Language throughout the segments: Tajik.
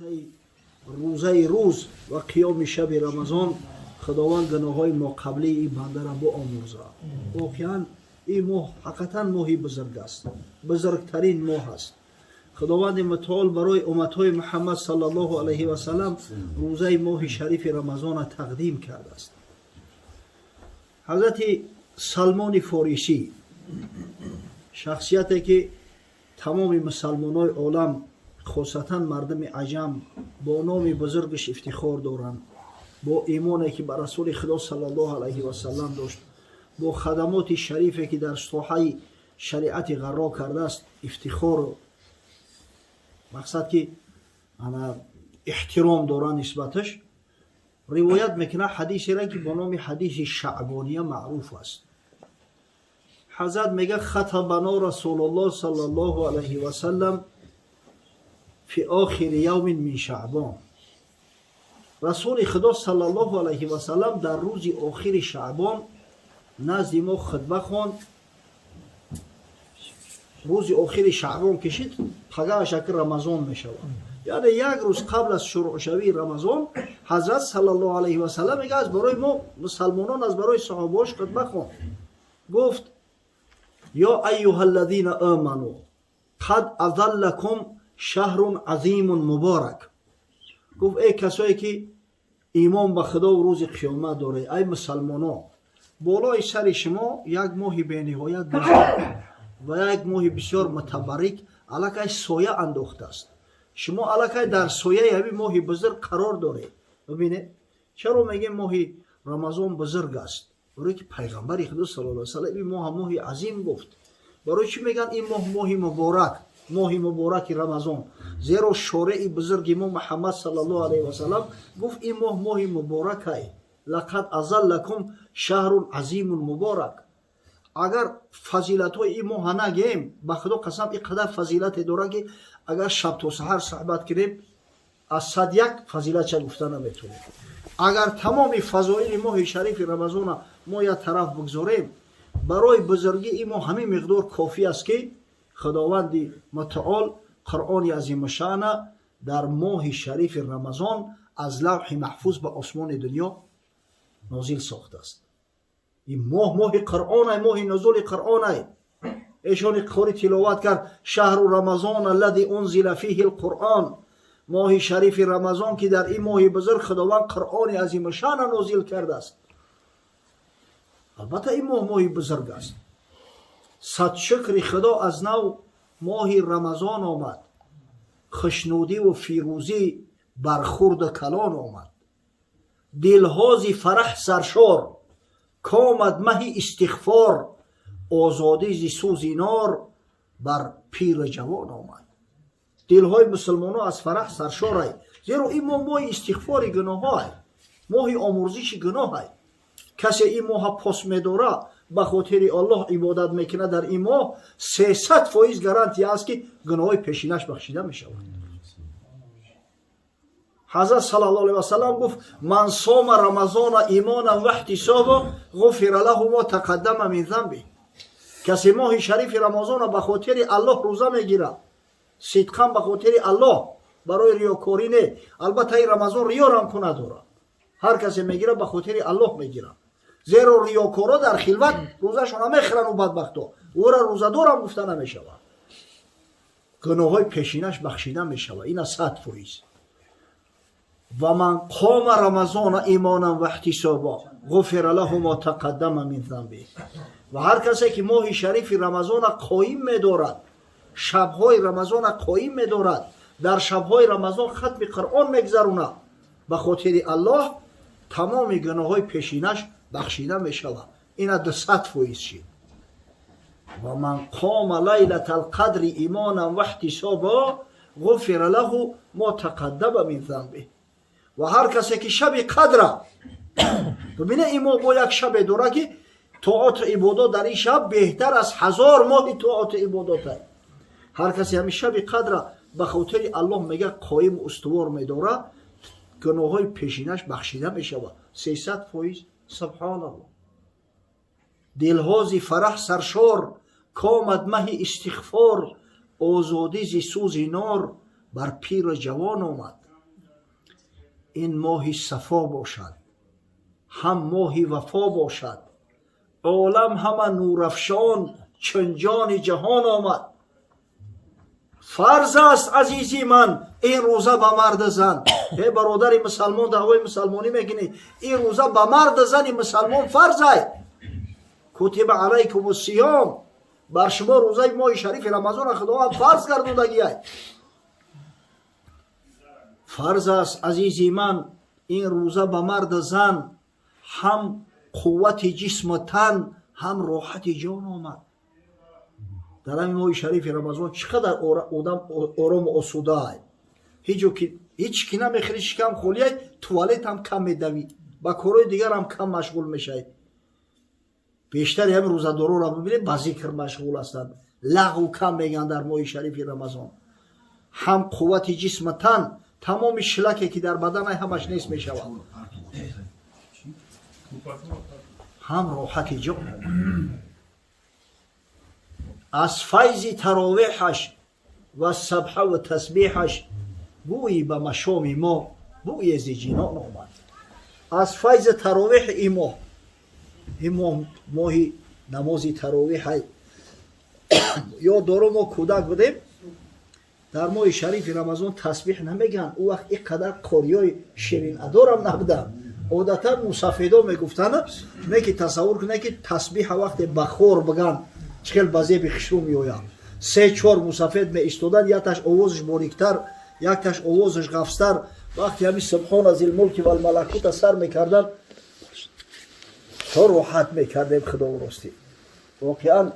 Воситаи рӯзаи рӯз ва қиёми шаби Рамазон Худованд гуноҳҳои моқаблии ин бандаро биомӯрзад. Воқеан ин моҳ ҳақиқатан моҳи бузург аст, бузургтарин моҳ аст. Худованди мутаол барои умматҳои Муҳаммад саллаллоҳу алайҳи васаллам рӯзаи моҳи шарифи Рамазонро тақдим кардааст. Ҳазрати Салмони Форисӣ, шахсияте ки тамоми мусалмонҳои олам, хосатан мардуми аҷам, бо номи бузургаш ифтихор доранд, бо имоне ки ба Расули Худо саллаллоҳу алайҳи васаллам дошт, бо хадамоти шарифе ки дар соҳаи шариати ғарро кардааст, ифтихору мақсад ки эҳтиром доранд нисбаташ, ривоят мекунад ҳадисеро ки бо номи ҳадиси Шаъбония маъруф аст. Ҳазрат мега: хатабано Расулуллоҳ саллаллоҳу алайҳи васаллам фи охири явмин мин Шаъбон. Расули Худо саллаллоҳу алайҳи васаллам дар рӯзи охири Шаъбон назди мо хутба хонд. Рӯзи охири Шаъбон кишид, пагааш аки Рамазон мешавад, яъне як рӯз қабл аз шурӯъшавии Рамазон ҳазрат саллаллоҳу алайҳи васаллам мега аз барои мо мусалмонон, аз барои саҳобаош хутба хонд. Гуфт: ё айюҳа аллазина оману қад азаллакум шаҳрун азимун муборак. Гуфт: эй касое ки имон ба Худову рӯзи қиёмат доред, ай мусалмоно, болои сари шумо як моҳи бениҳоят бузург ва як моҳи бисёр мутабаррик аллакай соя андохтааст. Шумо аллакай дар сояи ҳамин моҳи бузург қарор доред. Бибинед, чаро мегӯем моҳи Рамазон бузург аст? Барое ки Пайғамбари Худо саллаллоҳу алайҳи васаллам ин моҳа моҳи азим гуфт. Барои чӣ мегӯянд ин моҳ моҳи муборак, моҳи мубораки Рамазон? Зеро шореи бузурги мо Муҳаммад саллаллоҳу алайҳи васаллам гуфт: ин моҳ моҳи муборакай, лақад азаллакум шаҳрун азимун муборак. Агар фазилатҳои ин моҳа нагем, ба Худо қасам, ин қадар фазилате дорад, ки агар шаб то саҳар суҳбат кунем, аз 101 фазилатша гуфта наметавонем. Агар тамоми фазоили моҳи шарифи Рамазона мо як тараф бигзорем, барои бузургии ин моҳ ҳамин миқдор кофӣ аст, ки Худованди мутаол Қуръони азимушаъна дар моҳи шарифи Рамазон аз Лавҳи Маҳфуз ба осмони дунё нозил сохтааст. Ин моҳ моҳи Қуръонай, моҳи нузули Қуръонай. Эшони қори тиловат кард: шаҳру рамазон аллади унзила фиҳи лқуръон. Моҳи шарифи Рамазон, ки дар ин моҳи бузург Худованд Қуръони азимушаъна нозил кардааст. Албатта, ин моҳ моҳи бузург аст. Сад шукри Худо, аз нав моҳи Рамазон омад, хушнудиву фирӯзӣ бар хурду калон омад. Дилҳози фараҳ саршор, комад маҳи истиғфор, озодӣ зи сӯзи нор бар пиру ҷавон омад. Дилҳои мусулмонон аз фараҳ саршорай, зеро ин моҳ моҳи истиғфори гуноҳҳоай, моҳи омӯрзиши гуноҳай. Касе ин моҳа пос медора, ба хотири Аллоҳ ибодат мекунад, дар ин моҳ 300% гарантия аст, ки гуноҳҳои пешинаш бахшида мешавад. Ҳазрат саллаллоҳу алайҳи васаллам гуфт: ман сома рамазона имонан ваҳтисобо ғуфира лаҳу мо тақаддама мин занби. Касе моҳи шарифи Рамазона ба хотири Аллоҳ рӯза мегирад, сидқан ба хотири Аллоҳ, барои риёкорӣ не. Албатта, ин Рамазон риёрам ку надорад. Ҳар касе мегирад, ба хотири Аллоҳ мегирад, зеро риёкоро дар хилват рӯзашона мехӯранд. Бадбахто ӯра рӯзадорам гуфта намешавад. Гуноҳҳои пешинаш бахшида мешавад, ина 100%. Ва ман қома рамазона имонан ваҳтисобо ғуфира лаҳу мо тақаддама мин занби. Ва ҳар касе ки моҳи шарифи Рамазона қоим медорад, шабҳои Рамазона қоим медорад, дар шабҳои Рамазон хатми Қуръон мегзаронад ба хотири Аллоҳ, тамоми гуноҳҳои пешинаш бахшида мешавад. Ина 200% шид. Ва ман қома лайлата алқадри имонан ваҳтисобо ғуфира лаҳу мо тақаддама мин занби. Ва ҳар касе ки шаби қадра бибине, ин моҳ бо як шабе дорад, ки тоату ибодот дар ин шаб беҳтар аз 1000 моҳи тоату ибодот. Ҳар касе ҳамин шаби қадра ба хотири Аллоҳ, мега, қоиму устувор медорад, гуноҳҳои пешинаш бахшида мешавад 300%. Субҳоналлоҳ! Дилҳози фараҳ саршор, комад маҳи истиғфор, озодӣ зи сӯзи нор бар пиру ҷавон омад. Ин моҳи сафо бошад, ҳам моҳи вафо бошад. Олам ҳама нурафшон чун ҷони ҷаҳон омад. Фарз аст, азизи ман, ин рӯза ба марду зан. Э бародари мусалмон, даъвои мусалмонӣ мекунӣ, ин рӯза ба марду зани мусалмон фарз ай. Кутиба алайкум ссиём, бар шумо рӯзаи моҳи шарифи Рамазонро Худованд фарз гардондагиай. Фарз аст, азизи ман, ин рӯза ба марду зан, ҳам қуввати ҷисму тан, ҳам роҳати ҷон омад. Дар ҳамин моҳи шарифи Рамазон чӣ қадар одам орому осудаай. Ҳеҷ ки намехӯри, шикам холиай, туалет ҳам кам медавӣ, ба корҳои дигар ҳам кам машғул мешавӣ. Бештари ҳамин рӯзадорора бибинед, ба зикр машғул ҳастанд, лағву кам мегӯянд дар моҳи шарифи Рамазон. Ҳам қуввати ҷисму тан, тамоми шлаке ки дар баданай ҳамаш нест мешавад, ҳам роҳати ҷон. Аз файзи таровеҳаш ва сабҳаву тасбеҳаш бӯи ба машоми мо бӯе зи ҷинон омад. Аз файзи таровеҳи ин моҳ, ин моҳ моҳи намози таровеҳай. Ёд дорум, мо кӯдак будем, дар моҳи шарифи Рамазон тасбеҳ намегӯянд. Ӯ вақт ин қадар қориёи ширинадорам набуданд. Одатан мусафедо мегуфтанд, не ки тасаввур кунед, ки тасбеҳа вақте ба хор бигӯянд, чӣ хел ба зеби хушрӯ меояд. 3-4 мусафед меистоданд, якташ овозаш бориктар, якташ овозаш ғафстар. Вақте ҳамин субҳона зилмулки валмалакута сар мекарданд, то роҳат мекардем. Худоу ростӣ, воқеан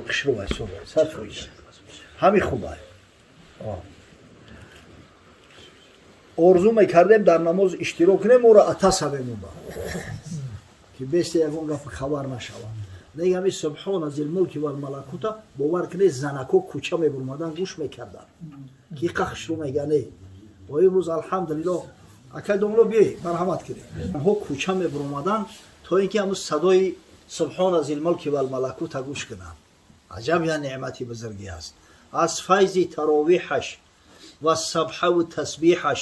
хушрӯ 100% ҳамин хубай. Орзу мекардем дар намоз иштирок кунем, моро атаса мемонда, ки бесте ягон гапи хабар нашавад. Нега ҳами субҳона зилмулки валмалакута, бовар кунед, занако кӯча мебурмадан, гӯш мекарданд, ки иқа хушрӯ мегане. Ва имрӯз, алҳамдулилло, акай домло, биёй, марҳамат кунед. Онҳо кӯча мебуромаданд, то ин ки ҳамун садои субҳона зилмулки валмалакута гӯш кунанд. Аҷаб я неъмати бузургӣ аст. Аз файзи таровиҳаш ва сабҳаву тасбиҳаш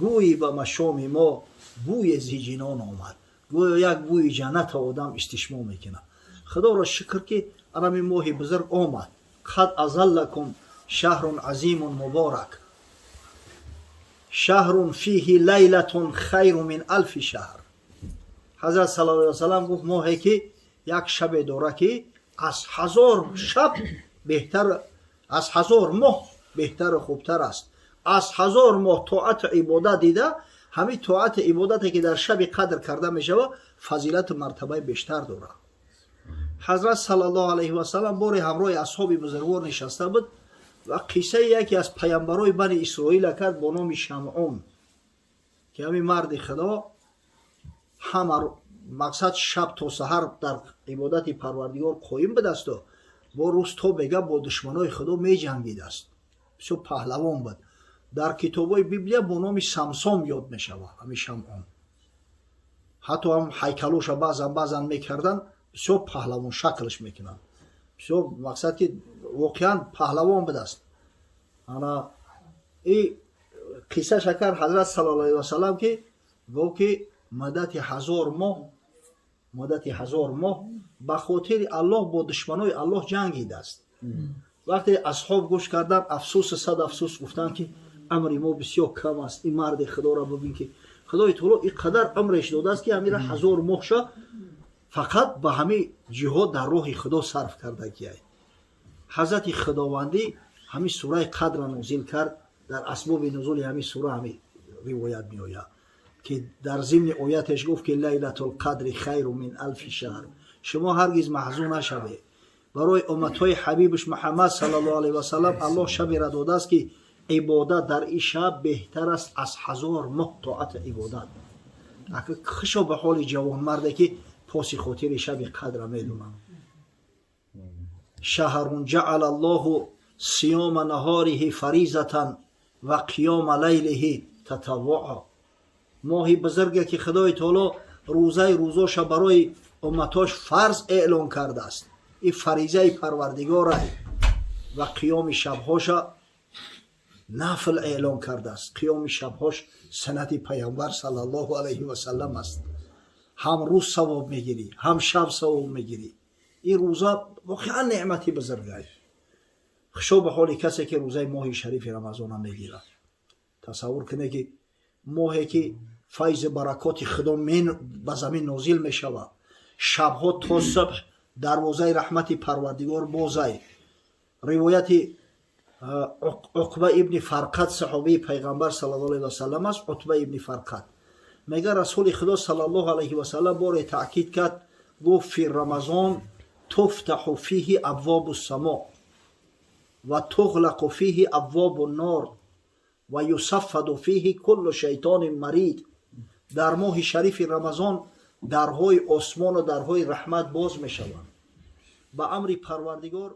гӯйи ба машоми мо бӯе зи ҷинон омад. Гӯё як бӯи ҷанната одам истишмо мекунад. Худоро шукр, ки анами моҳи бузург омад. Қад азаллакум шаҳрун азимун муборак, шаҳрун фиҳи лайлатун хайру мин алфи шаҳр. Ҳазрат саллаллоҳу алайҳи васаллам гуфт, моҳе ки як шабе дорад, ки аз 1000 шаб беҳтар, аз 1000 моҳ беҳтару хубтар аст. Аз 1000 моҳ тоату ибодат дида, ҳамин тоату ибодате ки дар шаби қадр карда мешавад, фазилату мартабаи бештар дорад. Ҳазрат саллаллоҳу алайҳи васаллам боре ҳамроҳи асҳоби бузургвор нишаста буд ва қиссаи яке аз паямбарои Бани Исроила кард бо номи Шамъун, ки ҳамин марди Худо ҳама мақсад шаб то саҳар дар ибодати Парвардигор қоим будасту бо рӯз то бега бо душманои Худо меҷангидааст. Бисёр паҳлавон буд. Дар китобҳои Библия бо номи Самсом ёд мешавад ҳамин Шамъун. Ҳатто ҳам ҳайкалоша баъзан баъзан мекарданд, бисёр паҳлавон шаклш мекунанд. Бисёр мақсад ки воқеан паҳлавон будааст. Ана и қисса шакар ҳазрат саллаллоҳу алайҳи васаллам, ки гуфт, ки муддати 1000 моҳ, муддати 1000 моҳ ба хотири Аллоҳ бо душманои Аллоҳ ҷангидааст. Вақте асҳоб гӯш карданд, афсӯсу сад афсӯс гуфтанд, ки амри мо бисёр кам аст. Ин марди Худоро бибин, ки Худои таоло ин қадар амреш додааст, ки ҳамира 1000 моҳша фақат ба ҳамин ҷиҳод дар роҳи Худо сарф кардагиай. Ҳазрати Худовандӣ ҳамин сураи Қадра нозил кард. Дар асбоби нузули ҳамин сура ҳамин ривоят меояд, ки дар зимни оятеш гуфт, ки лайлатул қадри хайру мин алфи шаҳр. Шумо ҳаргиз маҳзун нашавед. Барои умматҳои ҳабибаш Муҳаммад саллаллоҳу алайҳи васаллам Аллоҳ шаберо додааст, ки ибодат дар ин шаб беҳтар аст аз 1000 моҳ тоату ибодат. Хушо ба ҳоли ҷавонмарде, ки поси хотири шаби қадра медонад. Шаҳрун ҷаала Аллоҳу сиёма наҳориҳи фаризатан ва қиёма лайлиҳи татаввуа. Моҳи бузурге, ки Худои таоло рӯзаи рӯзоша барои Умматош фарз эълон кардааст. Ин фаризаи Парвардигорай ва қиёми шабҳоша нафл эълон кардааст. Қиёми шабҳош суннати Паямбар саллаллоҳу алайҳи васаллам аст. Ҳам рӯз савоб мегирӣ, ҳам шаб савоб мегирӣ. Ин рӯза воқеан неъмати бузургай. Хушо ба ҳоли касе, ки рӯзаи моҳи шарифи Рамазона мегирад. Тасаввур куне, ки моҳе ки файзи баракоти Худо ба замин нозил мешавад, шабҳо то субҳ дарвозаи раҳмати Парвардигор бозай. Ривояти Уқба ибни Фарқат, саҳобии Пайғамбар саллаллоҳу алайҳи васаллам аст. Утба ибни Фарқат мега: Расули Худо саллаллоҳу алайҳи васаллам боре таъкид кард, гуфт: «Фи рамазон туфтаҳу фиҳи абвобу само ва туғлақу фиҳи абвобу нор ва юсаффаду фиҳи куллу шайтони марид». Дар моҳи шарифи Рамазон дарҳои осмону дарҳои раҳмат боз мешаванд ба амри Парвардигор.